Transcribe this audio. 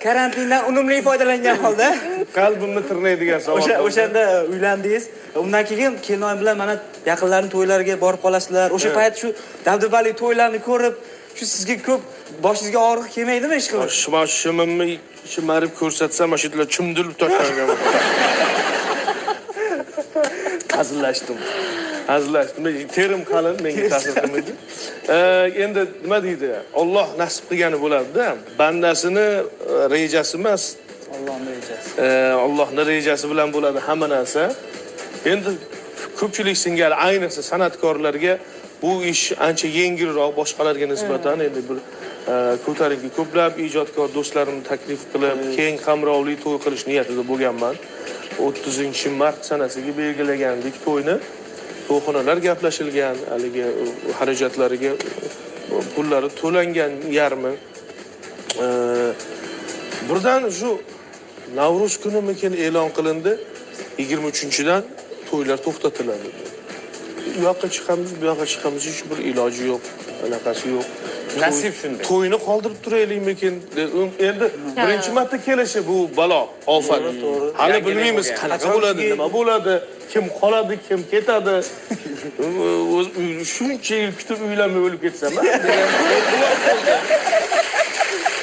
Karantindan unumli foydalangan holda qalbimni tirnaydigan savol. O'shanda uylandingiz. Undan keyin kelinoyim bilan mana yaqinlarning to'ylariga borib qolasizlar. O'sha payt shu dabdabali to'ylarni ko'rib, shu sizga ko'p boshingizga og'riq kelmaydimi ish qilib? Shimimni shimarib ko'rsatsam, mana shu yerlar chumdirib tashlangan. Hazillashdim. Hazillashdim. Terim qalin, menga ta'sir qilmaydi. Endi nima deydi? Alloh nasib qilgani bo'ladi-da. Bandasini rejasi emas, Allohning rejasi. Allohning rejasi bilan bo'ladi hamma narsa. Endi ko'pchilik singari, ayniqsa san'atkorlarga bu ish ancha yengilroq boshqalarga nisbatan. Endi bir ko'tarinki ko'plab ijodkor do'stlarimni taklif qilib, keng qamrovli to'y qilish niyatida bo'lganman. 30 mart sanasiga belgilagandik to'yni. To'yxonalar gaplashilgan, haligi xarajatlariga pullari to'langan yarmi. Birdan shu Navro'z kunimikin e'lon qilindi, 23-dan to'ylar to'xtatiladi. U yoqqa chiqamiz, bu yoqqa chiqamiz, hech bir iloji yo'q, anaqasi yo'q. Nasib shunday. To'yni qoldirib turaylikmikin? Endi birinchi marta kelishi bu balo, ofat. Hali Yangilik bilmaymiz bo'lgan. qanaqa bo'ladi, nima bo'ladi, kim qoladi, kim ketadi. Shuncha yil kutib uylanmay o'lib ketsam, degan.